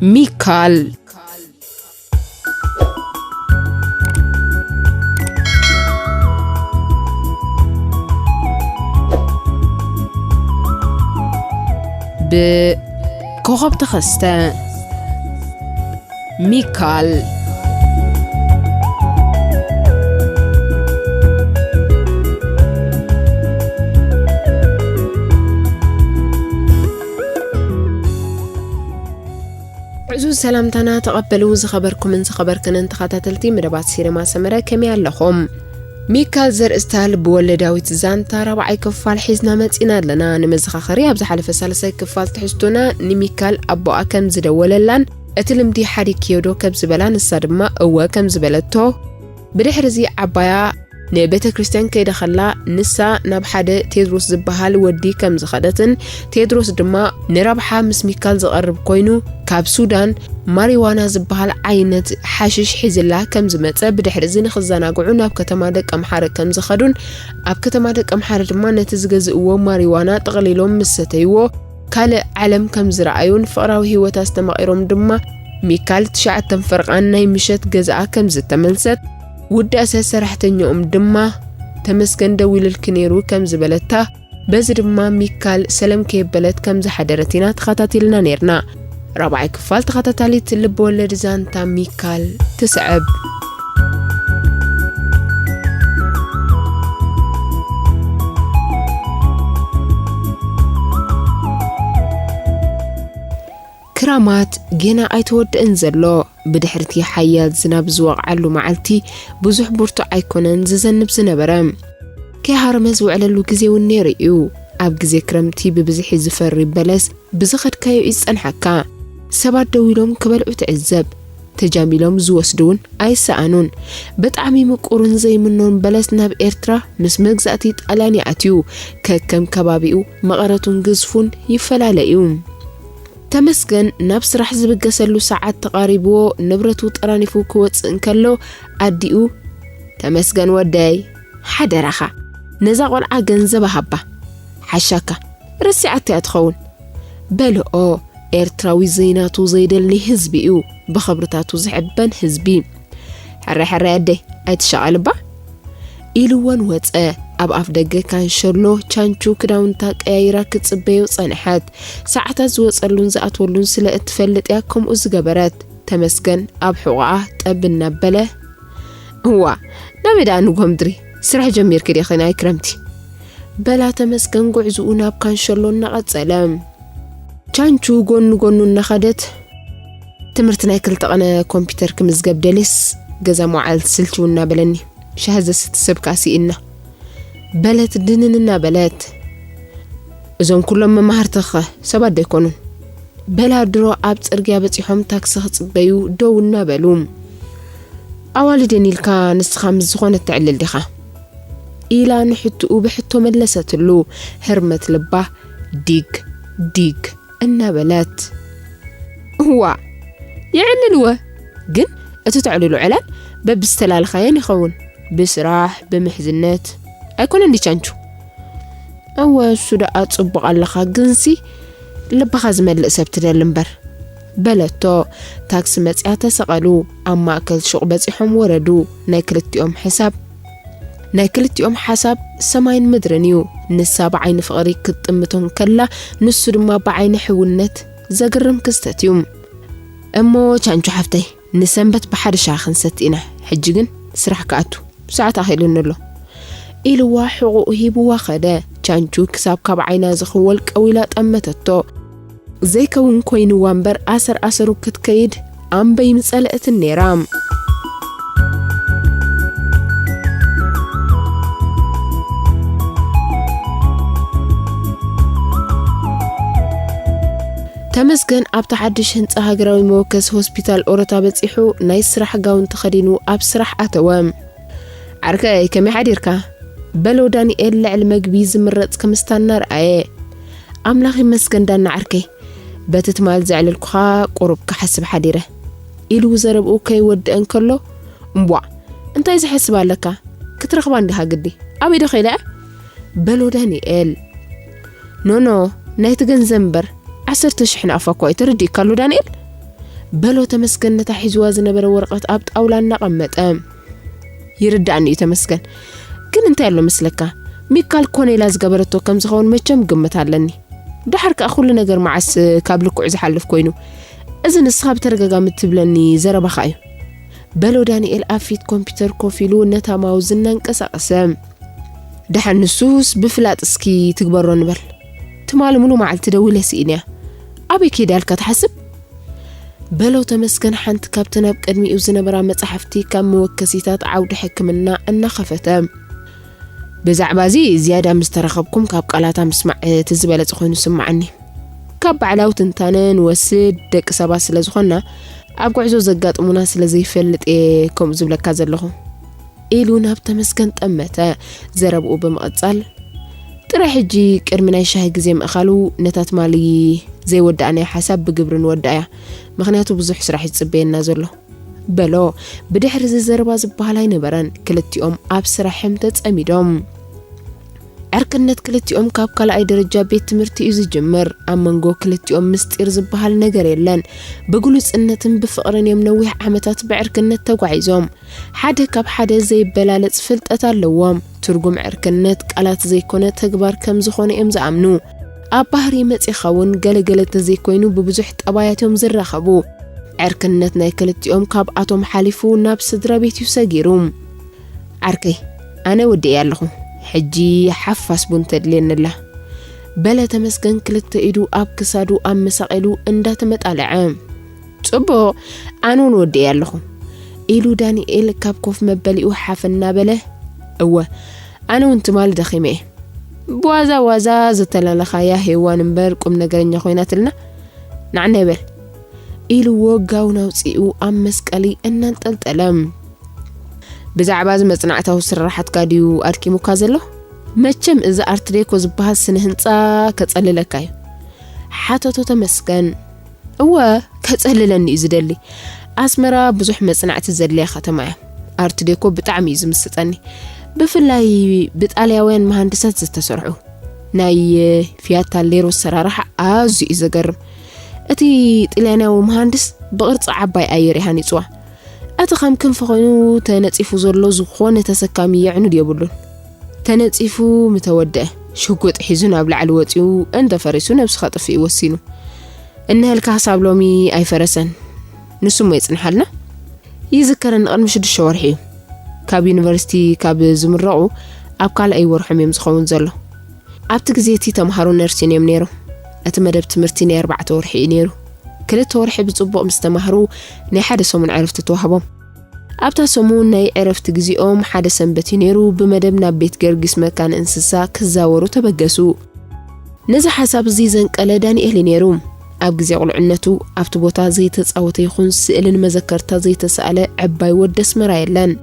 ሚካል። ብኮኸብ ተኸስተ። ሚካል። ዕዙዝ ሰላምታና ተቐበሉ። ዝኸበርኩምን ዝኸበርክንን ተኸታተልቲ መደባት ሲነማ ሰመረ፣ ከመይ ኣለኹም? ሚካል ዘርእስታ ልብወለዳዊት ዛንታ ራብዓይ ክፋል ሒዝና መጺና ኣለና። ንመዘኻኸሪ፣ ኣብ ዝሓለፈ ሳልሳይ ክፋል ትሕዝቶና ንሚካል ኣቦኣ ከም ዝደወለላን እቲ ልምዲ ሓዲግክዮ ዶ ከም ዝበላ፣ ንሳ ድማ እወ ከም ዝበለቶ፣ ብድሕሪ እዚ ዓባያ ንቤተ ክርስቲያን ከይዳ ከላ፣ ንሳ ናብ ሓደ ቴድሮስ ዝበሃል ወዲ ከም ዝኸደትን፣ ቴድሮስ ድማ ንረብሓ ምስ ሚካል ዝቐርብ ኮይኑ፣ ካብ ሱዳን ማሪዋና ዝበሃል ዓይነት ሓሽሽ ሒዝላ ከም ዝመጸ፣ ብድሕሪ እዚ ንኽዘናግዑ ናብ ከተማ ደቀምሓረ ከም ዝኸዱን፣ ኣብ ከተማ ደቀምሓረ ድማ ነቲ ዝገዝእዎ ማሪዋና ጠቕሊሎም ምስ ሰተይዎ፣ ካልእ ዓለም ከም ዝረኣዩን ፍቕራዊ ህይወት ኣስተማቒሮም ድማ፣ ሚካል ትሽዓተ ፈርቓን ናይ ምሸት ገዛኣ ከም ዝተመልሰት፣ ውዳሰ ሰራሕተኛኦም ድማ፣ "ተመስገን ደዊሉልኪ ነይሩ" ከም ዝበለታ፣ በዚ ድማ ሚካል ሰለም ከየበለት ከም ዝሓደረት ኢና ተኸታቲልና ነይርና። ራብዓይ ክፋል ተኸታታሊት ልብ ወለድ ዛንታ ሚካል ትስዕብ። ክራማት ጌና ኣይተወድእን ዘሎ። ብድሕርቲ ሓያል ዝናብ ዝወቕዓሉ መዓልቲ፣ ብዙሕ ብርቱዕ ኣይኮነን ዝዘንብ ዝነበረ። ከይሃረመ ዝውዕለሉ ግዜ እውን ነይሩ እዩ። ኣብ ግዜ ክረምቲ ብብዝሒ ዝፈሪ በለስ ብዝኸድካዮ እዩ ዝጸንሓካ። ሰባት ደው ኢሎም ክበልዑ ትዕዘብ። ተጃሚሎም ዝወስዱ እውን ኣይሰኣኑን። ብጣዕሚ ምቁርን ዘይምኖን በለስ ናብ ኤርትራ ምስ መግዛእቲ ጣልያን ይኣትዩ። ከከም ከባቢኡ መቐረቱን ግዝፉን ይፈላለ እዩ። ተመስገን ናብ ስራሕ ዝብገሰሉ ሰዓት ተቓሪብዎ ንብረቱ ጠራኒፉ ክወጽእ እንከሎ፣ ኣዲኡ፣ "ተመስገን ወደይ፣ ሓደራኻ ነዛ ቆልዓ ገንዘብ ሃባ፣ ሓሻካ ረሲዓቶ እያ ትኸውን" በልኦ። ኤርትራዊ ዘይናቱ ዘይደሊ ህዝቢ እዩ፣ ብኽብርታቱ ዝሕበን ህዝቢ። "ሕራይ ሕራይ ኣደይ፣ ኣይትሻቐልባ" ኢልወን ወጸ። ኣብ ኣፍ ደገ ካንሸሎ ቻንቹ ክዳውንታ ቀያይራ ክትጽበዮ ጸንሐት። ሰዓታት ዝወጸሉን ዝኣትወሉን ስለ እትፈልጥ እያ ከምኡ ዝገበረት። ተመስገን ኣብ ሕቖኣ ጠብ እናበለ፣ "እዋ፣ ናበይ ደኣ ንጎምድሪ? ስራሕ ጀሚርኪ ዲኺ ናይ ክረምቲ?" በላ ተመስገን ጉዕዝኡ ናብ ካንሸሎ እናቐጸለ። ቻንቹ ጎኑ ጎኑ እናኸደት፣ "ትምህርቲ ናይ ክልተ ቐነ ኮምፒተር ክምዝገብ ደልየስ ገዛ መውዓል ስልችው እናበለኒ፣ ሻሂ ዘስቲ ሰብ ከኣ ስኢና" በለት ድንን እናበለት። "እዞም ኩሎም መማህርትኸ ሰባት ዶ ኣይኮኑን?" በላ ድሮ ኣብ ጽርግያ በጺሖም ታክሲ ክጽበዩ ደው እናበሉ። "ኣዋልደን ኢልካ ንስኻ ምስ ዝኾነት ተዕልል ዲኻ?" ኢላ ንሕትኡ ብሕቶ መለሰትሉ። ህርመት ልባ ዲግ ዲግ እናበለት። "እዋ፣ የዕልልወ፣ ግን እቲ ተዕልሉ ዕላል በብዝተላለኻዮን ይኸውን፣ ብስራሕ፣ ብምሕዝነት ኣይኮነን ድቻንቹ?" "እወ፣ እሱ ደኣ ጽቡቕ ኣለኻ፣ ግንሲ ልብኻ ዝመልእ ሰብ ትደሊ እምበር" በለቶ። ታክሲ መጺኣ ተሰቐሉ። ኣብ ማእከል ሹቕ በጺሖም ወረዱ። ናይ ክልቲኦም ሕሳብ፣ ናይ ክልቲኦም ሓሳብ ሰማይን ምድርን እዩ። ንሳ ብዓይኒ ፍቕሪ ክትጥምቶ እንከላ፣ ንሱ ድማ ብዓይኒ ሕውነት። ዘግርም ክስተት እዩ። "እሞ ቻንቹ ሓፍተይ፣ ንሰንበት ብሓደ ሻሂ ክንሰቲ ኢና። ሕጂ ግን ስራሕ ክኣቱ፣ ሰዓት ኣኺሉኒ ኣሎ" ኢልዋ ሕቑኡ ሂብዋ ኸደ። ቻንቹ ክሳብ ካብ ዓይና ዝኽወል ቀዊላ ጠመተቶ። ዘይከውን ኮይንዋ እምበር ኣሰር ኣሰሩ ክትከይድ ኣምበይ ምጸለእትን ነይራ። ተመስገን ኣብቲ ሓድሽ ህንጻ ሃገራዊ መወከሲ ሆስፒታል ኦሮታ በጺሑ ናይ ስራሕ ጋውን ተኸዲኑ ኣብ ስራሕ ኣተወ። "ዓርከይ፣ ከመይ ሓዲርካ?" በሎ ዳንኤል ልዕሊ መግቢ ዝምረጽ ክምስታ እናርኣየ። "ኣምላኽ ይመስገን ዳና ዓርከይ፣ በቲ ትማል ዘዕለልኩኻ ቁሩብ ክሓስብ ሓዲረ" ኢሉ ዘረብኡ ከይወድአ እንከሎ፣ "እምቧ፣ እንታይ ዝሕስብ ኣለካ? ክትረኽባ እንዲኻ ግዲ። ኣበይ ዶ ኸይዳ እያ?" በሎ ዳንኤል። "ኖኖ፣ ናይቲ ገንዘብ እምበር፣ ዓሰርተ ሽሕ ንኣፋ እኳ እዩ፣ ተረዲእካ ኣሎ ዳንኤል?" በሎ ተመስገን ነታ ሒዝዋ ዝነበረ ወረቐት ኣብ ጣውላ እናቐመጠ። ይርዳእኒ እዩ ተመስገን፣ ግን እንታይ ኣሎ መስለካ? ሚካል ኮኔላ ዝገበረቶ ከም ዝኸውን መቸም ግምት ኣለኒ። ደሓር ከኣ ኩሉ ነገር መዓስ ካብ ልክዑ ዝሓልፍ ኮይኑ? እዚ ንስኻ ብተደጋጋሚ ትብለኒ ዘረባኻ እዩ። በሎ ዳንኤል ኣብ ፊት ኮምፒውተር ኮፍ ኢሉ ነታ ማውዝ እናንቀሳቐሰ። ደሓን ንሱስ ብፍላጥ እስኪ ትግበሮ ንበል። ትማሊ ሙሉ መዓልቲ ደዊለ ስኢንያ። ኣበይ ከይዳልካ ትሓስብ? በሎ ተመስገን ሓንቲ ካብተን ኣብ ቅድሚኡ ዝነበራ መጻሕፍቲ ካብ መወከሲታት ዓውዲ ሕክምና እናኸፈተ። ብዛዕባ እዚ ዝያዳ ምስ ተራኸብኩም ካብ ቃላታ ምስማዕ እቲ ዝበለጸ ኮይኑ ስምዓኒ። ካብ ባዕላዊ ትንታነ ንወስድ ደቂ ሰባት ስለ ዝኾንና ኣብ ጉዕዞ ዘጋጥሙና ስለ ዘይፈልጥ እየ ከምኡ ዝብለካ ዘለኹ። ኢሉ ናብ ተመስገን ጠመተ። ዘረብኡ ብምቕጻል፣ ጥራይ ሕጂ ቅድሚ ናይ ሻሂ ግዜ ምእኻሉ ነታ ትማሊ ዘይወዳእናያ ሓሳብ ብግብሪ ንወዳእያ፣ ምኽንያቱ ብዙሕ ስራሕ እዩ ዝጽበየና ዘሎ። በሎ። ብድሕሪ እዚ ዘረባ ዝበሃል ኣይነበረን። ክልቲኦም ኣብ ስራሕም ተጸሚዶም። ዕርክነት ክልቲኦም ካብ ካልኣይ ደረጃ ቤት ትምህርቲ እዩ ዝጅምር። ኣብ መንጎ ክልቲኦም ምስጢር ዝበሃል ነገር የለን። ብግሉጽነትን ብፍቕርን እዮም ነዊሕ ዓመታት ብዕርክነት ተጓዒዞም። ሓደ ካብ ሓደ ዘይበላለጽ ፍልጠት ኣለዎም። ትርጉም ዕርክነት ቃላት ዘይኮነ ተግባር ከም ዝኾነ እዮም ዝኣምኑ። ኣብ ባህሪ መጺኻ እውን ገለገለ እንተዘይኮይኑ ብብዙሕ ጠባያት እዮም ዝራኸቡ። ዕርክነት ናይ ክልቲኦም ካብኣቶም ሓሊፉ ናብ ስድራ ቤት እዩ ሰጊሩ። ዓርከይ፣ ኣነ ወዲኤ ኣለኹ። ሕጂ ሓፋስ ቡን ተድልየኒ ኣላ። በለ ተመስገን ክልተ ኢዱ ኣብ ክሳዱ ኣመሳቒሉ እንዳተመጣለዐ። ጽቡቕ፣ ኣነ እውን ወዲኤ ኣለኹ። ኢሉ ዳንኤል ካብ ኮፍ መበሊኡ ሓፍ እናበለ። እወ፣ ኣነ እውን ትማሊ ደኺመ እየ። ብዋዛ ዋዛ ዝተላለኻያ ሄዋን እምበር ቁም ነገረኛ ኮይናትልና። ንዓና ይበል። ኢልዎ ጋውን ኣውጺኡ ኣብ መስቀሊ እናንጠልጠለ። ብዛዕባ እዚ መጽናዕታዊ ስራሓትካ ድዩ ኣድኪሙካ ዘሎ? መቸም እዚ ኣርት ዴኮ ዝበሃል ስነ ህንጻ ከጸልለካ እዩ። ሓተቶ ተመስገን። እወ፣ ከጸልለኒ እዩ ዝደሊ። ኣስመራ ብዙሕ መጽናዕቲ ዘድልያ ከተማ እያ። ኣርት ዴኮ ብጣዕሚ እዩ ዝምስጠኒ። ብፍላይ ብጣልያውያን መሃንድሳት ዝተሰርሑ። ናይ ፊያት ታሌሮ ኣሰራርሓ ኣዝዩ እዩ ዘገርም። እቲ ጥልያናዊ መሃንድስ ብቕርጺ ዓባይ ኣየር እዩ ሃኒጽዋ። እቲ ከም ክንፊ ኮይኑ ተነጺፉ ዘሎ ዝኾነ ተሰካሚ የዕኑድ የብሉን። ተነጺፉ ምተወደአ፣ ሽጉጥ ሒዙ ናብ ላዕሊ ወጺኡ እንተፈሪሱ ነብስኻ ጥፍእ ወሲኑ። እነሀልካ ክሳብ ሎሚ ኣይፈረሰን። ንሱ እሞ ይጽንሓልና። ይዝከረኒ ቅድሚ ሽዱሽተ ወርሒ እዩ። ካብ ዩኒቨርሲቲ ካብ ዝምረቑ ኣብ ካልኣይ ወርሖም እዮም ዝኸውን ዘሎ። ኣብቲ ግዜ እቲ ተምሃሮ ነርሲን እዮም ነይሮም። እቲ መደብ ትምህርቲ ናይ ኣርባዕተ ወርሒ እዩ ነይሩ። ክልተ ወርሒ ብጽቡቕ ምስ ተማህሩ ናይ ሓደ ሰሙን ዕረፍቲ ተዋህቦም። ኣብታ ሰሙን ናይ ዕረፍቲ ግዜኦም ሓደ ሰንበት እዩ ነይሩ። ብመደብ ናብ ቤት ገርጊስ መካነ እንስሳ ክዛወሩ ተበገሱ። ነዚ ሓሳብ እዚ ዘንቀለ ዳንኤል እዩ ነይሩ። ኣብ ግዜ ቁልዕነቱ ኣብቲ ቦታ ዘይተጻወተ ይኹን ስእልን መዘከርታ ዘይተሳእለ ዕባይ ወዲ ኣስመራ የለን።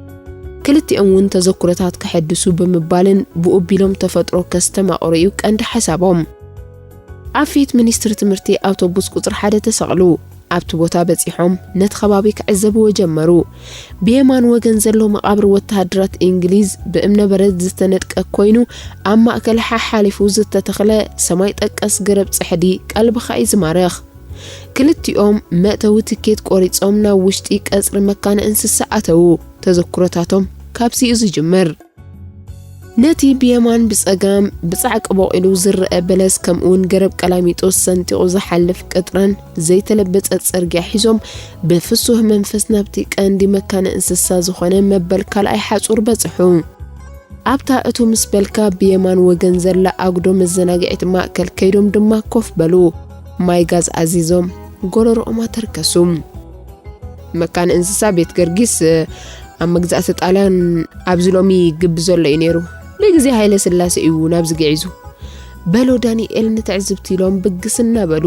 ክልቲኦም እውን ተዘክሮታት ከሐድሱ ብምባልን ብኡ ቢሎም ተፈጥሮ ከስተማቕሩ እዩ ቀንዲ ሓሳቦም። ኣብ ፊት ሚኒስትሪ ትምህርቲ ኣውቶቡስ ቁጽሪ ሓደ ተሰቕሉ። ኣብቲ ቦታ በጺሖም ነቲ ከባቢ ክዕዘብዎ ጀመሩ። ብየማን ወገን ዘሎ መቓብር ወተሃደራት እንግሊዝ ብእምነበረድ ዝተነድቀ ኮይኑ፣ ኣብ ማእከል ሓሓሊፉ ዝተተኽለ ሰማይ ጠቀስ ገረብ ጽሕዲ ቀልብኻ እዩ ዝማርኽ። ክልቲኦም መእተዊ ትኬት ቆሪጾም ናብ ውሽጢ ቀጽሪ መካነ እንስሳ ኣተዉ። ተዘክሮታቶም ካብዚ እዩ ዝጅምር። ነቲ ብየማን ብጸጋም ብጻዕቂ ቦቒሉ ዝረአ በለስ፣ ከምኡውን ገረብ ቀላሚጦስ ሰንጢቑ ዝሓልፍ ቅጥረን ዘይተለበጸ ጽርግያ ሒዞም፣ ብፍሱህ መንፈስ ናብቲ ቀንዲ መካነ እንስሳ ዝኾነ መበል ካልኣይ ሓጹር በጽሑ። ኣብታ እቱ ምስ በልካ ብየማን ወገን ዘላ ኣጉዶ መዘናግዒት ማእከል ከይዶም ድማ ኮፍ በሉ። ማይ ጋዝ ኣዚዞም፣ ጎረሮኦም ኣተርከሱ። መካነ እንስሳ ቤት ገርጊስ ኣብ መግዛእቲ ጣልያን ኣብዚ ሎሚ ግቢ ዘሎ እዩ ነይሩ። ብግዜ ሃይለ ስላሴ እዩ ናብዚ ግዒዙ። በሎ ዳንኤል ንትዕዝብቲ ኢሎም ብግስ እናበሉ።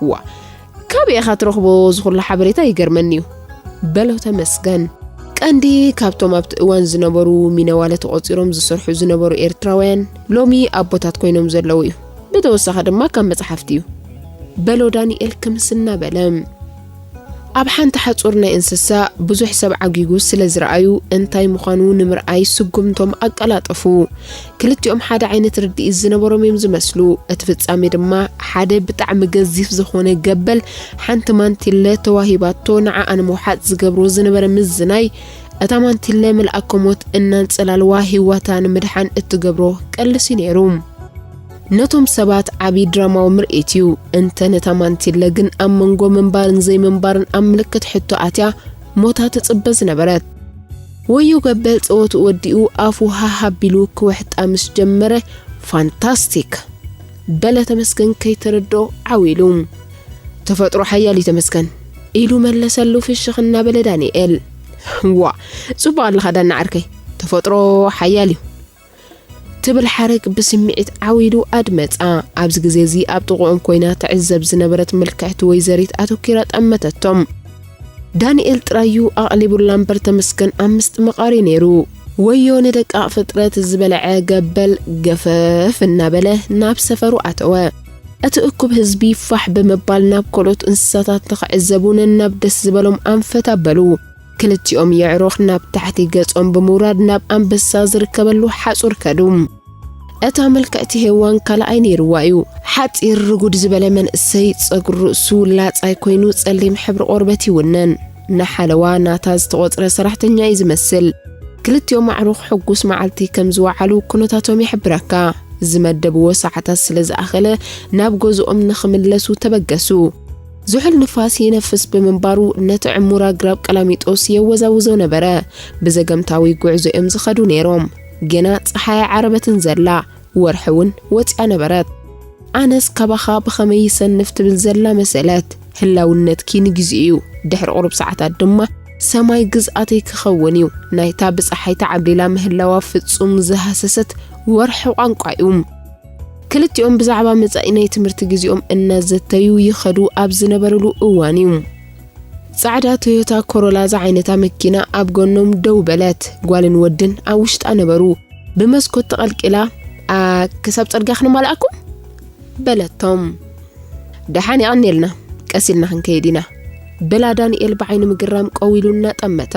ዋ፣ ካበይ ኢኻ ትረኽቦ እዚ ኩሉ ሓበሬታ? ይገርመኒ እዩ። በሎ ተመስገን። ቀንዲ ካብቶም ኣብቲ እዋን ዝነበሩ ሚነዋለ ተቖጺሮም ዝሰርሑ ዝነበሩ ኤርትራውያን ሎሚ ኣቦታት ኮይኖም ዘለዉ እዩ። ብተወሳኺ ድማ ካብ መጽሓፍቲ እዩ። በሎ ዳንኤል ክምስ እናበለ። ኣብ ሓንቲ ሓጹር ናይ እንስሳ ብዙሕ ሰብ ዓጒጉ ስለ ዝረኣዩ፣ እንታይ ምዃኑ ንምርኣይ ስጉምቶም ኣቀላጠፉ። ክልቲኦም ሓደ ዓይነት ርድኢት ዝነበሮም እዮም ዝመስሉ። እቲ ፍጻሜ ድማ ሓደ ብጣዕሚ ገዚፍ ዝኾነ ገበል ሓንቲ ማንቲለ ተዋሂባቶ ንዓኣ ንምውሓጥ ዝገብሮ ዝነበረ ምዝናይ፣ እታ ማንቲለ መልኣከ ሞት እናንጸላልዋ ህይወታ ንምድሓን እትገብሮ ቀልሲ ነይሩ። ነቶም ሰባት ዓቢ ድራማዊ ምርኢት እዩ። እንተ ነታ ማንቲለ ግን ኣብ መንጎ ምንባርን ዘይምንባርን ኣብ ምልክት ሕቶ ኣትያ ሞታ ትጽበ ዝነበረት። ወዮ ገበል ጸወትኡ ወዲኡ ኣፉ ሃህ ኣቢሉ ክውሕጣ ምስ ጀመረ፣ ፋንታስቲክ በለ ተመስገን ከይተረድኦ ዓው ኢሉ። ተፈጥሮ ሓያል እዩ ተመስገን ኢሉ መለሰሉ ፍሽኽ እናበለ ዳንኤል። ዋ ጽቡቕ ኣለኻ ዳና ዓርከይ፣ ተፈጥሮ ሓያል እዩ። ትብል ሓረግ ብስምዒት ዓው ኢሉ ኣድመጻ። ኣብዚ ግዜ እዚ ኣብ ጥቕኦም ኮይና ትዕዘብ ዝነበረት ምልክዕቲ ወይዘሪት ኣተኲራ ጠመተቶም። ዳንኤል ጥራዩ ኣቕሊቡላ እምበር ተመስገን ኣብ ምስጥምቓር እዩ ነይሩ። ወዮ ንደቃቕ ፍጥረት ዝበልዐ ገበል ገፈፍ እናበለ ናብ ሰፈሩ ኣተወ። እቲ እኩብ ህዝቢ ፋሕ ብምባል ናብ ካልኦት እንስሳታት ንኽዕዘቡ ነናብ ደስ ዝበሎም ኣንፈት ኣበሉ። ክልቲኦም የዕሩኽ ናብ ታሕቲ ገጾም ብምውራድ ናብ ኣንበሳ ዝርከበሉ ሓጹር ከዱ። እታ ምልክዕቲ ሄዋን ካልኣይ ነይርዋ እዩ። ሓጺር ርጉድ ዝበለ መንእሰይ፣ ጸጉሪ ርእሱ ላጻይ ኮይኑ ጸሊም ሕብሪ ቆርበት ይውነን። ንሓለዋ ናታ ዝተቖጽረ ሰራሕተኛ እዩ ዝመስል። ክልቲኦም ኣዕሩኽ ሕጉስ መዓልቲ ከም ዝወዓሉ ኩነታቶም ይሕብረካ። ዝመደብዎ ሰዓታት ስለ ዝኣኸለ ናብ ገዝኦም ንኽምለሱ ተበገሱ። ዝሑል ንፋስ ይነፍስ ብምንባሩ ነቲ ዕሙር ኣግራብ ቀላሚጦስ የወዛውዞ ነበረ። ብዘገምታዊ ጉዕዞ እዮም ዝኸዱ ነይሮም። ገና ጸሓይ ዓረበትን ዘላ፣ ወርሒ እውን ወጺኣ ነበረት። ኣነስ ካባኻ ብኸመይ ይሰንፍ ትብል ዘላ መሰለት። ህላውነትኪ ንግዚኡ እዩ። ድሕሪ ቁሩብ ሰዓታት ድማ ሰማይ ግዝኣተይ ክኸውን እዩ። ናይታ ብጸሓይ ተዓብሊላ ምህላዋ ፍጹም ዝሃሰሰት ወርሒ ቋንቋ እዩ። ክልቲኦም ብዛዕባ መጻኢ ናይ ትምህርቲ ግዜኦም እናዘተዩ ይኸዱ ኣብ ዝነበሩሉ እዋን እዩ። ጻዕዳ ቶዮታ ኮሮላ ዝዓይነታ መኪና ኣብ ጎኖም ደው በለት። ጓልን ወድን ኣብ ውሽጣ ነበሩ። ብመስኮት ተቐልቂላ፣ "ኣ፣ ክሳብ ጽርግያ ክንማልኣኩም?" በለቶም። "ደሓን የቐንየልና፣ ቀስ ኢልና ክንከይድ ኢና" በላ ዳንኤል ብዓይኒ ምግራም ቀው ኢሉ እናጠመታ።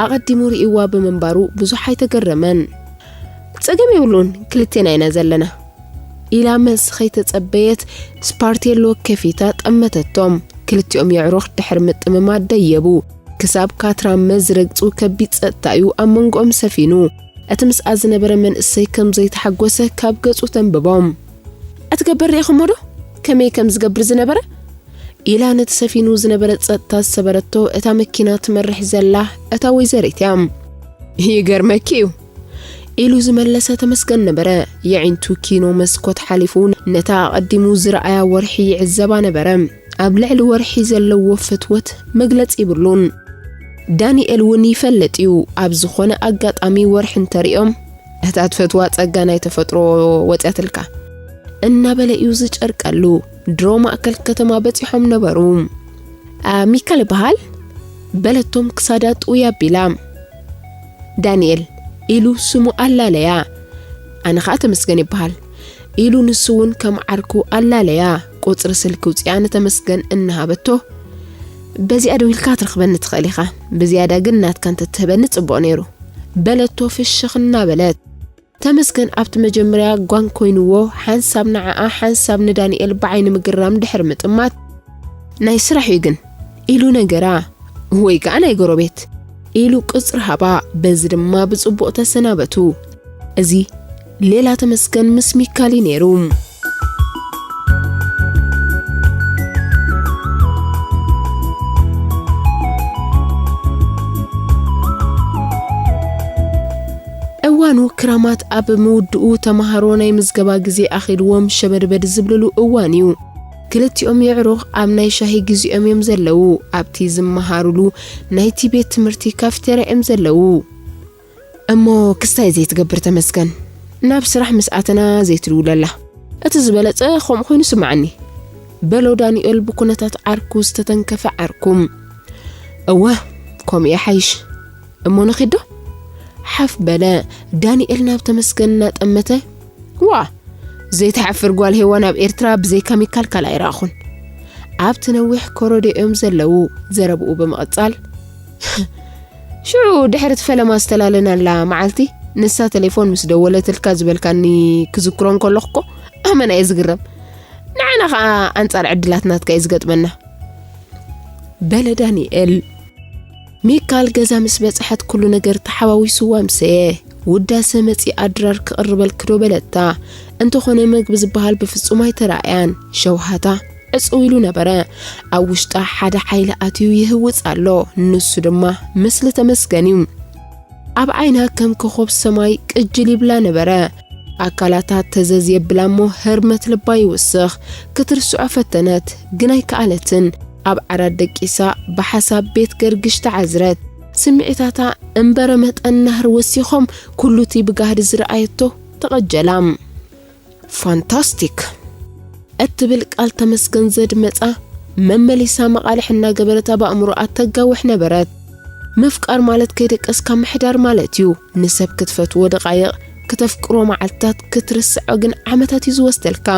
ኣቐዲሙ ርእይዋ ብምንባሩ ብዙሕ ኣይተገረመን። "ጸገም የብሉን፣ ክልቴና ኢና ዘለና" ኢላ መልሲ ከይተጸበየት ስፓርቴሎ ከፊታ ጠመተቶም። ክልቲኦም የዕሩኽ ድሕሪ ምጥምማት ደየቡ። ክሳብ ካትራመ ዝረግጹ ከቢድ ጸጥታ እዩ ኣብ መንጎኦም ሰፊኑ። እቲ ምስኣ ዝነበረ መንእሰይ ከም ዘይተሓጎሰ ካብ ገጹ ተንብቦም። "እቲ ገበር ርኢኹሞ ዶ? ከመይ ከም ዝገብር ዝነበረ?" ኢላ ነቲ ሰፊኑ ዝነበረ ጸጥታ ዝሰበረቶ እታ መኪና ትመርሕ ዘላ እታ ወይዘሪት እያ። "ይገርመኪ እዩ" ኢሉ ዝመለሰ ተመስገን ነበረ። የዒንቱ ኪኖ መስኮት ሓሊፉ ነታ ኣቐዲሙ ዝረኣያ ወርሒ ይዕዘባ ነበረ። ኣብ ልዕሊ ወርሒ ዘለዎ ፍትወት መግለጺ ይብሉን። ዳንኤል እውን ይፈልጥ እዩ፣ ኣብ ዝኾነ ኣጋጣሚ ወርሒ እንተሪኦም፣ "እታ ትፈትዋ ጸጋ ናይ ተፈጥሮ ወጽያትልካ" እናበለ እዩ ዝጨርቀሉ። ድሮ ማእከል ከተማ በጺሖም ነበሩ። "ኣ፣ ሚካል ይበሃል?" በለቶም ክሳዳ ጥውይ ኣቢላ። "ዳንኤል" ኢሉ ስሙ ኣላለያ። "ኣነ ኸኣ ተመስገን ይበሃል" ኢሉ ንሱ እውን ከም ዓርኩ ኣላለያ። ቁጽሪ ስልኪ ውጽኣ ንተመስገን እናሃበቶ፣ "በዚኣ ደዊልካ ትረኽበኒ ትኽእል ኢኻ፣ ብዝያዳ ግን ናትካ እንተትህበኒ ጽቡቕ ነይሩ" በለቶ ፍሽኽ እናበለት። ተመስገን ኣብቲ መጀመርያ ጓን ኮይንዎ፣ ሓንሳብ ንዓኣ ሓንሳብ ንዳንኤል ብዓይኒ ምግራም ድሕሪ ምጥማት፣ "ናይ ስራሕ እዩ ግን" ኢሉ ነገራ። "ወይ ከኣ ናይ ጎረቤት" ኢሉ ቅጽሪ ሃባ። በዚ ድማ ብጽቡቕ ተሰናበቱ። እዚ ሌላ ተመስገን ምስ ሚካሊ ነይሩ። እዋኑ ክራማት ኣብ ምውድኡ፣ ተመሃሮ ናይ ምዝገባ ግዜ ኣኺልዎም ሸበድበድ ዝብልሉ እዋን እዩ። ክልቲኦም የዕሩኽ ኣብ ናይ ሻሂ ግዜኦም እዮም ዘለዉ። ኣብቲ ዝመሃሩሉ ናይቲ ቤት ትምህርቲ ካፍቴርያ እዮም ዘለዉ። "እሞ ክስታይ ዘይትገብር ተመስገን፣ ናብ ስራሕ ምስ ኣተና ዘይትድውለላ?" እቲ ዝበለጸ ከምኡ ኮይኑ ስምዓኒ፣ በሎ ዳንኤል ብኩነታት ዓርኩ ዝተተንከፈ ዓርኩ። "እወ፣ ከምኡ ይሓይሽ። እሞ ንኺድ ዶ?" ሓፍ በለ ዳንኤል ናብ ተመስገን እናጠመተ። "ዋ፣ ዘይትሓፍር ጓል ሄዋን ኣብ ኤርትራ ብዘይካ ሚካል ካልእ ኣይረኣኹን። ኣብቲ ነዊሕ ኮረዶ እዮም ዘለዉ። ዘረብኡ ብምቕጻል፣ ሽዑ ድሕሪ እቲ ፈለማ ዝተላለናላ መዓልቲ፣ ንሳ ቴሌፎን ምስ ደወለትልካ ዝበልካኒ ክዝክሮ እንከለኹ እኮ ኣመና እየ ዝግረም። ንዓና ኸኣ ኣንጻር ዕድላት ናትካ እዩ ዝገጥመና። በለ ዳንኤል። ሚካል ገዛ ምስ በጽሐት ኩሉ ነገር ተሓዋዊስዋ ኣምሰየ። ውዳሰ መጺኣ ድራር ክቕርበልኪ ዶ በለታ። እንተኾነ መግቢ ዝበሃል ብፍጹም ኣይተራእያን። ሸውሃታ ዕጽው ኢሉ ነበረ። ኣብ ውሽጣ ሓደ ሓይሊ ኣትዩ ይህውጽ ኣሎ። ንሱ ድማ ምስሊ ተመስገን እዩ። ኣብ ዓይና ከም ኮኾብ ሰማይ ቅጅል ይብላ ነበረ። ኣካላታ ተዘዝ የብላ እሞ ህርመት ልባ ይውስኽ። ክትርስዖ ፈተነት፣ ግን ኣይከኣለትን። ኣብ ዓራት ደቂሳ ብሓሳብ ቤት ገርግሽ ተዓዝረት። ስምዒታታ እምበረ መጠን ናህሪ ወሲኾም ኩሉ እቲ ብጋህዲ ዝረኣየቶ ተቐጀላ። ፋንታስቲክ እትብል ቃል ተመስገን ዘድመጻ መመሊሳ መቓልሕ እናገበረት ኣብ ኣእምሮኣ ተጋውሕ ነበረት። ምፍቃር ማለት ከይደቀስካ ምሕዳር ማለት እዩ። ንሰብ ክትፈትዎ ደቓይቕ፣ ክተፍቅሮ መዓልትታት፣ ክትርስዖ ግን ዓመታት እዩ ዝወስደልካ።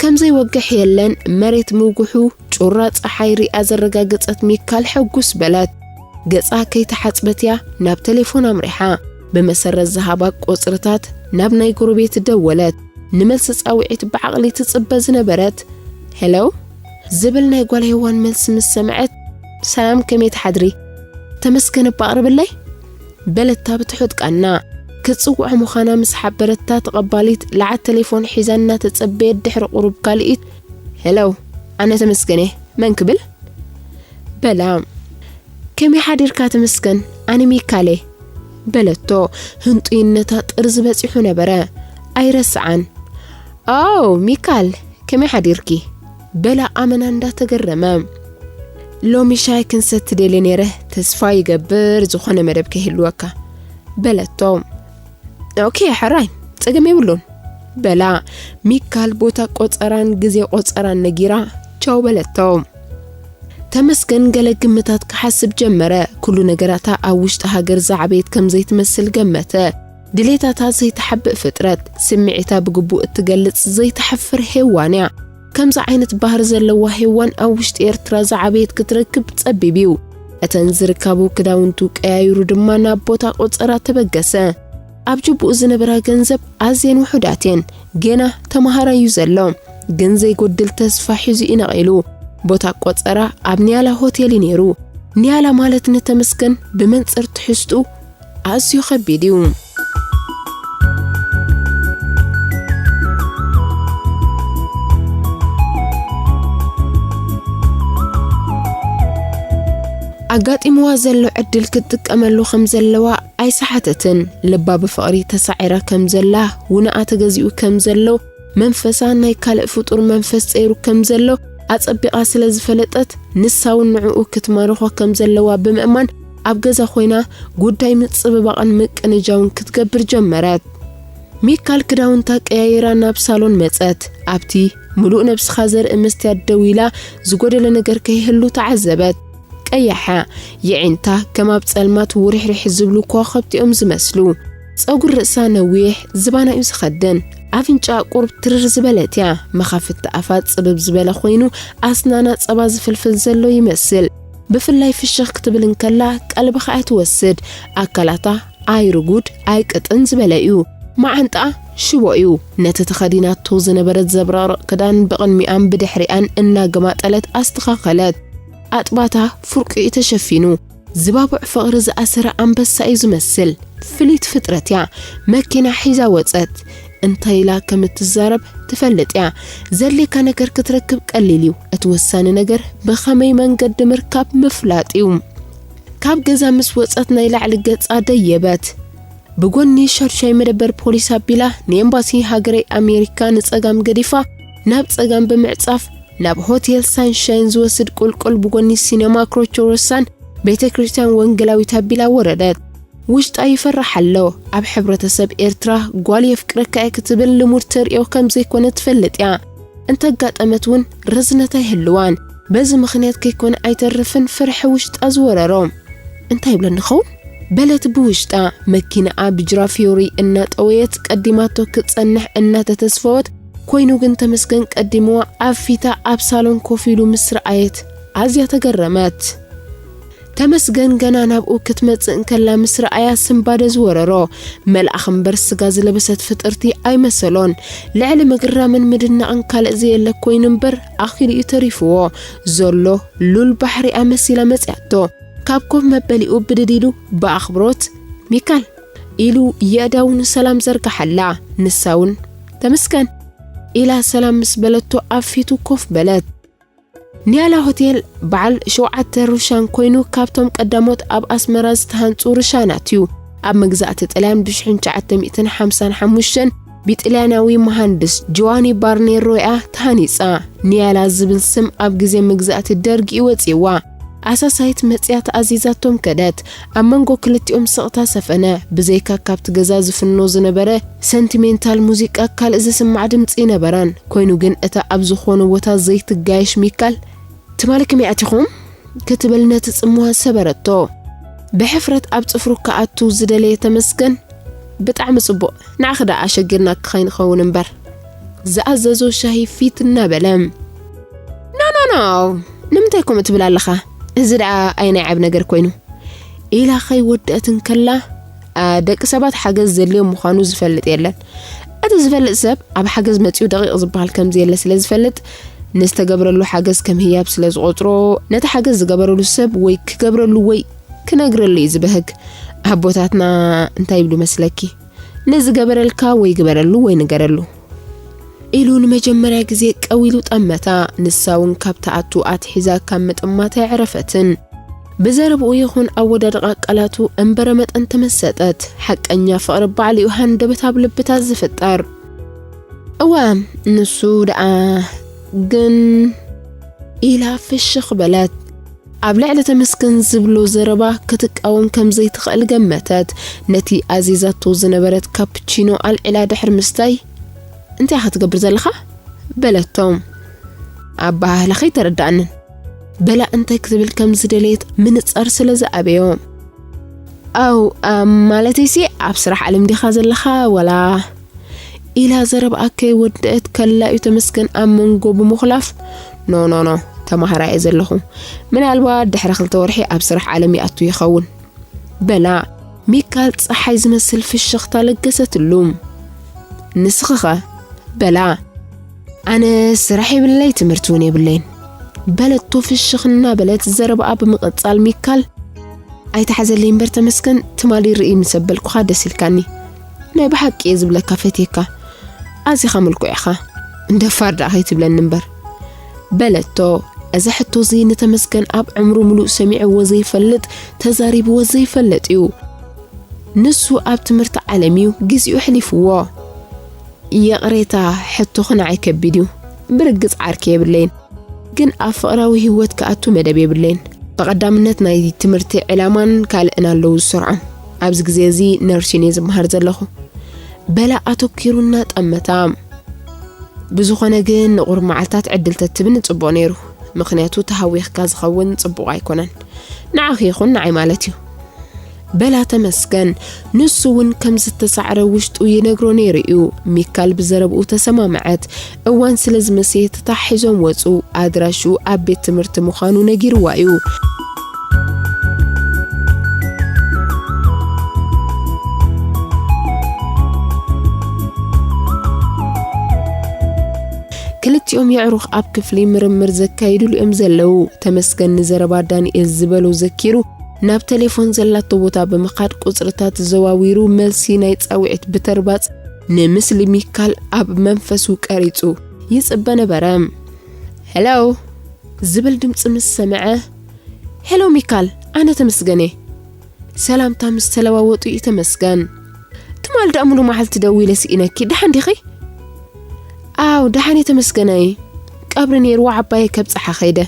ከም ዘይወግሕ የለን፣ መሬት ምውግሑ ጩራ ጸሓይ ሪኣ ዘረጋገጸት ሚካል ሕጉስ በለት። ገጻ ከይተሓጽበት እያ ናብ ቴሌፎን ኣምሪሓ። ብመሰረት ዝሃባ ቁጽርታት ናብ ናይ ጎረቤት ደወለት። ንመልሲ ጻውዒት ብዓቕሊ ትጽበ ዝነበረት፣ "ሄሎ?" ዝብል ናይ ጓል ሄዋን መልሲ ምስ ሰምዐት፣ "ሰላም፣ ከመይ ትሓድሪ? ተመስገን እባ ኣቕርብለይ?" በለታ ብትሑት ቃና። ክትጽውዖ ምዃና ምስ ሓበረታ ተቐባሊት ለዓት ቴሌፎን ሒዛ እናተጸበየት ድሕሪ ቁሩብ ካልኢት፣ "ሄሎ፣ ኣነ ተመስገን እየ፣ መን ክብል?" በላ። "ከመይ ሓዲርካ ተመስገን፣ ኣነ ሚካል እየ?" በለቶ። ህንጡይነታ ጥርዚ በጺሑ ነበረ። ኣይረስዓን። "ኣው ሚካል፣ ከመይ ሓዲርኪ?" በላ ኣመና እንዳተገረመ። "ሎሚ ሻይ ክንሰቲ ደልየ ነይረ፣ ተስፋ ይገብር ዝኾነ መደብ ከይህልወካ?" በለቶ። "ኦኬ፣ ሕራይ፣ ጸገም የብሉን" በላ። ሚካል ቦታ ቆጸራን ግዜ ቆጸራን ነጊራ ቻው በለቶ። ተመስገን ገለ ግምታት ክሓስብ ጀመረ። ኩሉ ነገራታ ኣብ ውሽጢ ሃገር ዝዓበየት ከም ዘይትመስል ገመተ። ድሌታታ ዘይትሓብእ ፍጥረት፣ ስምዒታ ብግቡእ እትገልጽ ዘይትሓፍር ሄዋን እያ። ከምዚ ዓይነት ባህሪ ዘለዋ ሄዋን ኣብ ውሽጢ ኤርትራ ዝዓበየት ክትረክብ ጸቢብ እዩ። እተን ዝርካቡ ክዳውንቱ ቀያይሩ ድማ ናብ ቦታ ቆጸራ ተበገሰ። ኣብ ጅቡኡ ዝነበራ ገንዘብ ኣዝየን ውሑዳት እየን። ጌና ተመሃራይ እዩ ዘሎ፣ ግን ዘይጎድል ተስፋ ሒዙ እዩ ነቒሉ። ቦታ ቆጸራ ኣብ ኒያላ ሆቴል እዩ ነይሩ። ኒያላ ማለት ንተመስገን ብመንጽር ትሕዝቱ ኣዝዩ ከቢድ እዩ። ኣጋጢምዋ ዘሎ ዕድል ክትጥቀመሉ ከም ዘለዋ ኣይሰሓተትን። ልባ ብፍቕሪ ተሳዒራ ከም ዘላ፣ ውነኣ ተገዚኡ ከም ዘሎ፣ መንፈሳ ናይ ካልእ ፍጡር መንፈስ ጸይሩ ከም ዘሎ ኣጸቢቓ ስለ ዝፈለጠት፣ ንሳ እውን ንዕኡ ክትማርኾ ከም ዘለዋ ብምእማን፣ ኣብ ገዛ ኮይና ጉዳይ ምጽብባቕን ምቅንጃውን ክትገብር ጀመረት። ሚካል ክዳውንታ ቀያይራ ናብ ሳሎን መጸት። ኣብቲ ምሉእ ነብስኻ ዘርኢ መስትያት ደው ኢላ፣ ዝጎደለ ነገር ከይህሉ ተዓዘበት። ቀያሕ የዒንታ ከም ኣብ ጸልማት ውርሕርሕ ዝብሉ ኮኸብቲ እዮም ዝመስሉ። ጸጉሪ ርእሳ ነዊሕ፣ ዝባና እዩ ዝኸደን። ኣፍንጫኣ ቁሩብ ትርር ዝበለት እያ። መኻፍቲ ኣፋ ጽብብ ዝበለ ኮይኑ፣ ኣስናና ጸባ ዝፍልፍል ዘሎ ይመስል። ብፍላይ ፍሽኽ ክትብል እንከላ ቀልብኻ እያ ትወስድ። ኣካላታ ኣይ ርጉድ ኣይ ቅጥን ዝበለ እዩ። መዓንጣኣ ሽቦ እዩ። ነቲ ተኸዲናቶ ዝነበረት ዘብረቕርቕ ክዳን ብቕድሚኣን ብድሕሪኣን እናገማጠለት ኣስተኻኸለት። ኣጥባታ ፍርቁ እዩ ተሸፊኑ። ዝባቡዕ ፍቕሪ ዝኣሰረ ኣንበሳ እዩ ዝመስል። ፍልይቲ ፍጥረት እያ። መኪና ሒዛ ወጸት። እንታይ ኢላ ከም እትዛረብ ትፈልጥ እያ። ዘድልየካ ነገር ክትረክብ ቀሊል እዩ። እቲ ወሳኒ ነገር ብኸመይ መንገዲ ምርካብ ምፍላጥ እዩ። ካብ ገዛ ምስ ወጸት ናይ ላዕሊ ገጻ ደየበት። ብጎኒ ሻድሻይ መደበር ፖሊስ ኣቢላ ንኤምባሲ ሃገረይ ኣሜሪካ ንጸጋም ገዲፋ ናብ ጸጋም ብምዕጻፍ ናብ ሆቴል ሳንሻይን ዝወስድ ቁልቁል ብጎኒ ሲነማ ክሮቾሮሳን ቤተ ክርስቲያን ወንጌላዊት ኣቢላ ወረደት። ውሽጣ ይፈርሕ ኣሎ። ኣብ ሕብረተሰብ ኤርትራ ጓል የፍቅረካ እየ ክትብል ልሙድ ተርእዮ ከም ዘይኮነ ትፈልጥ እያ። እንተጋጠመት እውን ርዝነት ኣይህልዋን። በዚ ምኽንያት ከይኮነ ኣይተርፍን ፍርሒ ውሽጣ ዝወረሮ። እንታይ ይብለኒ ኸውን? በለት ብውሽጣ። መኪናኣ ብጅራፊዮሪ እናጠወየት ቀዲማቶ ክትጸንሕ እናተተስፈወት ኮይኑ ግን ተመስገን ቀዲምዋ ኣብ ፊታ ኣብ ሳሎን ኮፍ ኢሉ ምስ ረኣየት ኣዝያ ተገረመት። ተመስገን ገና ናብኡ ክትመጽእ እንከላ ምስ ረኣያ ስንባደ ዝወረሮ። መልኣኽ እምበር ስጋ ዝለበሰት ፍጥርቲ ኣይመሰሎን። ልዕሊ ምግራምን ምድናቕን ካልእ ዘየለ ኮይኑ እምበር ኣኺሉ እዩ ተሪፍዎ። ዘሎ ሉል ባሕሪኣ መሲላ መጺኣቶ። ካብ ኮፍ መበሊኡ ብድድ ኢሉ ብኣኽብሮት "ሚካል" ኢሉ የእዳውኑ ሰላም ዘርጋሓላ። ንሳ እውን "ተመስገን" ኢላ ሰላም ምስ በለቶ ኣብ ፊቱ ኮፍ በለት። ኒያላ ሆቴል በዓል ሸውዓተ ሩሻን ኮይኑ ካብቶም ቀዳሞት ኣብ ኣስመራ ዝተሃንጹ ሩሻናት እዩ። ኣብ መግዛእቲ ጥልያን ብሽሕን ትሽዓተ ሚእትን ሓምሳን ሓሙሽተን ብጥልያናዊ መሃንድስ ጆዋኒ ባርኔሮ እያ ተሃኒጻ። ኒያላ ዝብል ስም ኣብ ግዜ መግዛእቲ ደርግ እዩ ወጺእዋ። ኣሳሳይት መጽያ ተኣዚዛቶም ከደት። ኣብ መንጎ ክልቲኦም ስቕታ ሰፈነ። ብዘይካ ካብቲ ገዛ ዝፍኖ ዝነበረ ሰንቲሜንታል ሙዚቃ ካልእ ዝስማዕ ድምጺ ይነበራን። ኮይኑ ግን እታ ኣብ ዝኾነ ቦታ ዘይትጋየሽ ሚካል "ትማሊ ከመይ ኣቲኹም?" ክትብል ነቲ ጽምዋ ሰበረቶ። ብሕፍረት ኣብ ጽፍሩ ክኣቱ ዝደለየ ተመስገን "ብጣዕሚ ጽቡቕ፣ ንዓኺ ደኣ ኣሸጊርናኪ ከይንኸውን እምበር" ዝኣዘዞ ሻሂ ፊት እናበለ "ኖ፣ ኖ፣ ኖ፣ ንምንታይ ከምኡ ትብል ኣለኻ? እዚ ደኣ ኣየናይ ዓቢ ነገር ኮይኑ?" ኢላ ከይወደአት እንከላ፣ "ኣ፣ ደቂ ሰባት ሓገዝ ዘድልዮም ምዃኑ ዝፈልጥ የለን። እቲ ዝፈልጥ ሰብ ኣብ ሓገዝ መጺኡ ደቂቕ ዝበሃል ከም ዘየለ ስለ ዝፈልጥ፣ ንዝተገብረሉ ሓገዝ ከም ህያብ ስለ ዝቖጽሮ፣ ነቲ ሓገዝ ዝገበረሉ ሰብ ወይ ክገብረሉ ወይ ክነግረሉ እዩ ዝበህግ። ኣቦታትና እንታይ ይብሉ መስለኪ? ንዝገበረልካ ወይ ግበረሉ ወይ ንገረሉ" ኢሉ ንመጀመርያ ግዜ ቀዊሉ ጠመታ። ንሳ እውን ካብ ትኣቱ ኣትሒዛ ካብ ምጥማታ ኣይዕረፈትን። ብዘረብኡ ይኹን ኣወዳድቓ ቃላቱ እምበረ መጠን ተመሰጠት። ሓቀኛ ፍቕሪ ባዕሉ እዩ ሃንደበት ኣብ ልብታት ዝፍጠር። "እወ፣ ንሱ ደኣ ግን" ኢላ ፍሽኽ በለት። ኣብ ልዕሊ ተመስገን ዝብሎ ዘረባ ክትቃወም ከም ዘይትኽእል ገመተት። ነቲ ኣዚዛቶ ዝነበረት ካፕቺኖ ኣልዒላ ድሕሪ ምስታይ "እንታይ ኢኻ ትገብር ዘለኻ?" በለቶ። "ኣበሃህላኺ ኣይተረድኣንን" በላ እንታይ ክትብል ከም ዝደለየት ምንጻር ስለ ዝኣበዮ። "ኣው፣ ኣ፣ ማለተይሲ ኣብ ስራሕ ዓለም ዲኻ ዘለኻ ወላ?" ኢላ ዘረብኣ ከይወደአት ከላ እዩ ተመስገን ኣብ መንጎ ብምኹላፍ "ኖ፣ ኖ፣ ኖ፣ ተማሃራይ እየ ዘለኹ። ምናልባት ድሕሪ ክልተ ወርሒ ኣብ ስራሕ ዓለም ይኣቱ ይኸውን" በላ። ሚካል ጸሓይ ዝመስል ፍሽኽታ ለገሰትሉ። "ንስኺኸ?" በላ። "ኣነ ስራሕ የብለይ፣ ትምህርቲ እውን የብለይን" በለቶ ፍሽኽ እናበለት ዘረባኣ ብምቕጻል። ሚካል "ኣይትሓዘለይ እምበር ተመስገን፣ ትማሊ ርኢ ምስ ኣበልኩኻ ደስ ኢልካኒ። ናይ ብሓቂ እየ ዝብለካ፣ ፈትየካ። ኣዚኻ ምልኩዕ ኢኻ። ደፋር ደኣ ከይትብለኒ እምበር" በለቶ። እዚ ሕቶ እዚ ንተመስገን ኣብ ዕምሩ ምሉእ ሰሚዕዎ ዘይፈልጥ፣ ተዛሪብዎ ዘይፈልጥ እዩ። ንሱ ኣብ ትምህርቲ ዓለም እዩ ግዜኡ ኣሕሊፍዎ። "ይቕሬታ፣ ሕቶኺ ንዓይ ከቢድ እዩ። ብርግጽ ዓርኪ የብለይን፣ ግን ኣብ ፍቕራዊ ህይወት ክኣቱ መደብ የብለይን። ብቐዳምነት ናይ ትምህርቲ ዕላማን ካልእን ኣለዉ ዝሰርዖም። ኣብዚ ግዜ እዚ ነርሲን እየ ዝመሃር ዘለኹ" በላ ኣተኲሩ እናጠመታ። "ብዝኾነ ግን ንቑሩብ መዓልታት ዕድል ተትብኒ ጽቡቕ ነይሩ፣ ምኽንያቱ ተሃዊኽካ ዝኸውን ጽቡቕ ኣይኮነን። ንዓኺ ይኹን ንዓይ ማለት እዩ" በላ ተመስገን። ንሱ እውን ከም ዝተሳዕረ ውሽጡ ይነግሮ ነይሩ እዩ። ሚካል ብዘረብኡ ተሰማምዐት። እዋን ስለ ዝመሰየ ተታሒዞም ወጹ። ኣድራሽኡ ኣብ ቤት ትምህርቲ ምዃኑ ነጊርዋ እዩ። ክልቲኦም የዕሩኽ ኣብ ክፍሊ ምርምር ዘካይድሉ እዮም ዘለዉ። ተመስገን ንዘረባ ዳንኤል ዝበሎ ዘኪሩ ናብ ቴሌፎን ዘላቶ ቦታ ብምኻድ ቁጽርታት ዘዋዊሩ መልሲ ናይ ጻውዒት ብተርባጽ ንምስሊ ሚካል ኣብ መንፈሱ ቀሪጹ ይጽበ ነበረ። "ሄሎ" ዝብል ድምጺ ምስ ሰምዐ፣ "ሄሎ ሚካል፣ ኣነ ተመስገን እየ" ሰላምታ ምስ ተለዋወጡ እዩ ተመስገን። "ትማል ደኣ ሙሉ መዓልቲ ደዊለ ስኢነኪ፣ ደሓን ዲኺ?" "ኣው፣ ደሓን እየ ተመስገናይ። ቀብሪ ነይርዋ ዓባየ ከብጽሓ ከይደ።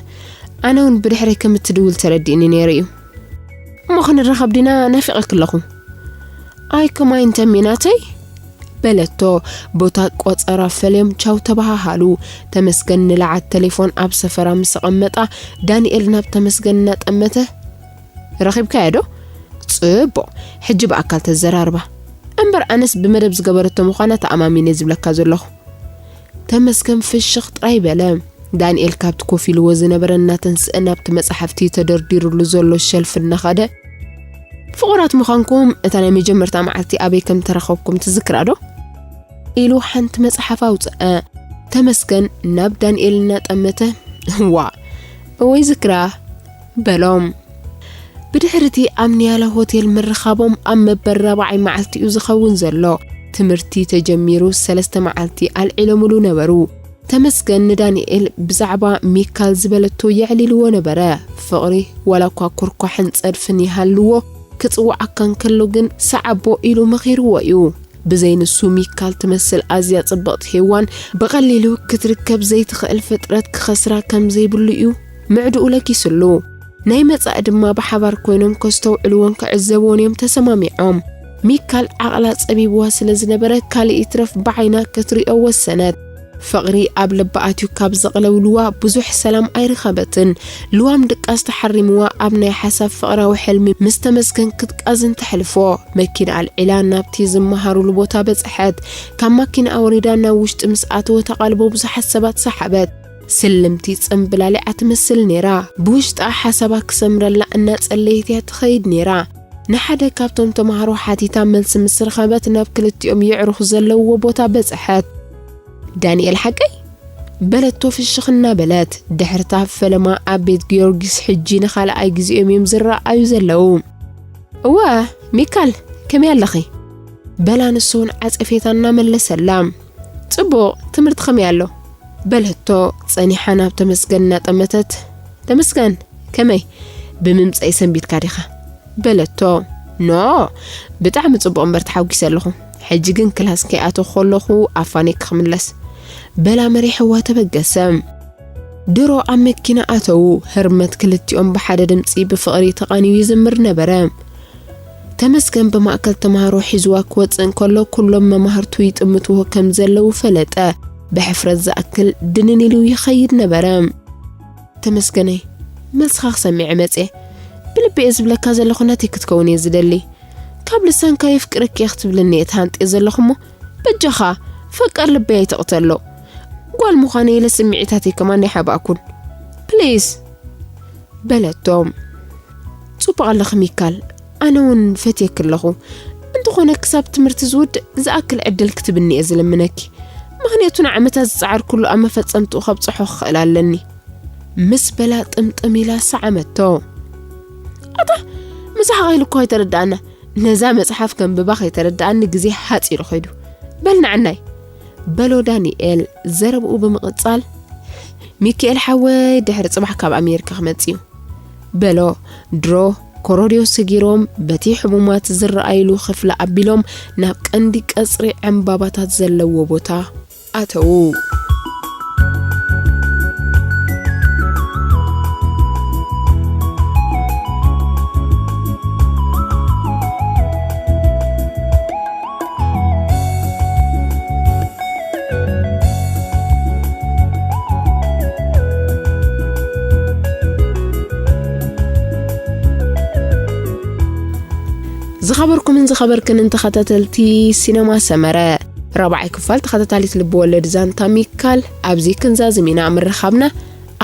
ኣነ እውን ብድሕረይ ከም እትድውል ተረዲእኒ ነይሩ እዩ። እሞ ክንራኸብ ዲና? ናፊቐኪ ኣለኹ።" "ኣይ ከማይ እንተሜ ናተይ?" በለቶ። ቦታ ቆጸራ ፈልዮም ቻው ተበሃሃሉ። ተመስገን ንለዓት ቴሌፎን ኣብ ሰፈራ ምስ ኣቐመጣ፣ ዳንኤል ናብ ተመስገን እናጠመተ፣ "ረኺብካያ ዶ? ጽቡቕ፣ ሕጂ ብኣካል ተዘራርባ። እምበር ኣነስ ብመደብ ዝገበረቶ ምዃና ተኣማሚነ ዝብለካ ዘለኹ" ተመስገን ፍሽኽ ጥራይ በለ። ዳንኤል ካብቲ ኮፍ ኢልዎ ዝነበረ እናተንስአ ናብቲ መጻሕፍቲ ተደርዲሩሉ ዘሎ ሸልፍ እናኸደ፣ "ፍቑራት ምዃንኩም እታ ናይ መጀመርታ መዓልቲ ኣበይ ከም ተራኸብኩም ትዝክራ ዶ?" ኢሉ ሓንቲ መጽሓፍ ኣውጽአ። ተመስገን ናብ ዳንኤል እናጠመተ፣ "እዋ፣ እወ ይዝክራ" በሎም። ብድሕሪ እቲ ኣብ ንያላ ሆቴል ምርኻቦም ኣብ መበል ራብዓይ መዓልቲ'ዩ ዝኸውን ዘሎ። ትምህርቲ ተጀሚሩ ሰለስተ መዓልቲ ኣልዒሎምሉ ነበሩ። ተመስገን ንዳንኤል ብዛዕባ ሚካል ዝበለቶ የዕሊልዎ ነበረ። ፍቕሪ ዋላ እኳ ኩርኳሕን ጸድፍን ይሃልዎ፣ ክጽውዓካ እንከሎ ግን ሰዓቦ ኢሉ መኺርዎ እዩ። ብዘይ ንሱ ሚካል ትመስል ኣዝያ ጽብቕቲ ሄዋን ብቐሊሉ ክትርከብ ዘይትኽእል ፍጥረት ክኸስራ ከም ዘይብሉ እዩ ምዕድኡ ለጊስሉ። ናይ መጻኢ ድማ ብሓባር ኮይኖም ከስተውዕልዎን ክዕዘብዎን እዮም ተሰማሚዖም። ሚካል ዓቕላ ጸቢብዋ ስለ ዝነበረ፣ ካልእ ይትረፍ ብዓይና ክትሪኦ ወሰነት። ፍቕሪ ኣብ ልባ ኣትዩ ካብ ዘቕለውልዋ ብዙሕ ሰላም ኣይረኸበትን። ልዋም ድቃስ ተሓሪምዋ ኣብ ናይ ሓሳብ ፍቕራዊ ሕልሚ ምስ ተመስገን ክትቃዝን ተሕልፎ። መኪና ኣልዒላ ናብቲ ዝመሃሩሉ ቦታ በጽሐት። ካብ ማኪና ኣውሪዳ ናብ ውሽጢ ምስ ኣተወት ኣቓልቦ ብዙሓት ሰባት ሰሓበት። ስልምቲ ጽምብላሊዓ ትመስል ነይራ። ብውሽጣ ሓሳባ ክሰምረላ እናጸለየት እያ ትኸይድ ነይራ። ንሓደ ካብቶም ተምሃሮ ሓቲታ መልሲ ምስ ረኸበት ናብ ክልቲኦም የዕሩኽ ዘለውዎ ቦታ በጽሐት። "ዳንኤል ሓቀይ?" በለቶ ፍሽኽ እናበለት። ድሕርታ ፈለማ ኣብ ቤት ጊዮርጊስ ሕጂ ንኻልኣይ ግዜኦም እዮም ዝረኣዩ ዘለዉ። "እወ፣ ሚካል፣ ከመይ ኣለኺ?" በላ ንሱ እውን ዓጸፌታ እናመለሰላ። "ጽቡቕ፣ ትምህርቲ ከመይ ኣሎ?" በለቶ ጸኒሓ ናብ ተመስገን እናጠመተት። "ተመስገን፣ ከመይ? ብምምጻይ ሰንቢትካ ዲኻ?" በለቶ። "ኖ፣ ብጣዕሚ ጽቡቕ እምበር ተሓጒሰ ኣለኹ። ሕጂ ግን ክላስ ከይኣተኹ ከለኹ ኣፋንየኪ ክምለስ" በላ መሪሕዋ ተበገሰ። ድሮ ኣብ መኪና ኣተዉ። ህርመት ክልቲኦም ብሓደ ድምጺ ብፍቕሪ ተቓንዩ ይዝምር ነበረ። ተመስገን ብማእከል ተምሃሮ ሒዝዋ ክወጽእ እንከሎ፣ ኩሎም መማህርቱ ይጥምትዎ ከም ዘለዉ ፈለጠ። ብሕፍረት ዝኣክል ድንን ኢሉ ይኸይድ ነበረ። "ተመስገነይ፣ መልስኻ ክሰምዕ መጽየ። ብልቢ እየ ዝብለካ ዘለኹ፣ ናተይ ክትከውን እየ ዝደሊ። ካብ ልሳንካ የፍቅረኪ እየ ክትብለኒ እየ ተሃንጥየ ዘለኹ እሞ፣ በጃኻ፣ ፈቃር ልበይ ኣይትቕተሎ። ጓል ምዃነይ ኢለ ስምዒታተይ ከማን ኣይሓባእኩን። ፕሊዝ!" በለቶ። "ጽቡቕ ኣለኺ ሚካል፣ ኣነ እውን ፈትየኪ ኣለኹ። እንተኾነ ክሳብ ትምህርቲ ዝውድእ ዝኣክል ዕድል ክትብኒ እየ ዝልምነኪ። ምኽንያቱ ንዓመታት ዝጸዓርኩሉ ኣብ መፈጸምትኡ ከብጽሖ ክኽእል ኣለኒ" ምስ በላ ጥምጥም ኢላ ሰዓመቶ። "ኣታ፣ ምሳኻ ኢሉ እኮ ኣይተረድኣና። ነዛ መጽሓፍ ከንብባ ከይተረድኣኒ ግዜ ሃጽ ኢሉ ኸይዱ። በል ንዓናይ!" በሎ ዳንኤል ዘረብኡ ብምቕጻል። "ሚካኤል ሓወይ ድሕሪ ጽባሕ ካብ ኣሜሪካ ክመጽእ እዩ" በሎ። ድሮ ኮሮድዮ ሰጊሮም በቲ ሕሙማት ዝረኣይሉ ክፍሊ ኣቢሎም ናብ ቀንዲ ቀጽሪ ዕምባባታት ዘለዎ ቦታ ኣተዉ። ዝኸበርኩምን ዝኸበርክንን ተኸታተልቲ ሲነማ ሰመረ፣ ራብዓይ ክፋል ተኸታታሊት ልቢ ወለድ ዛንታ ሚካል ኣብዚ ክንዛዝም ኢና። ምርኻብና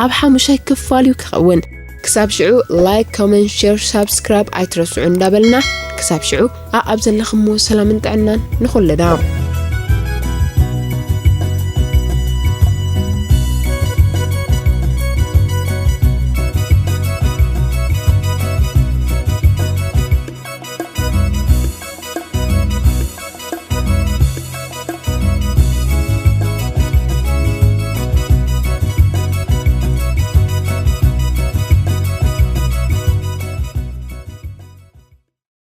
ኣብ ሓሙሻይ ክፋል እዩ ክኸውን። ክሳብ ሽዑ ላይክ፣ ኮመንት፣ ሼር፣ ሳብስክራይብ ኣይትረስዑ እንዳበልና፣ ክሳብ ሽዑ ኣኣብ ዘለኽሞ ሰላምን ጥዕናን ንኹልና።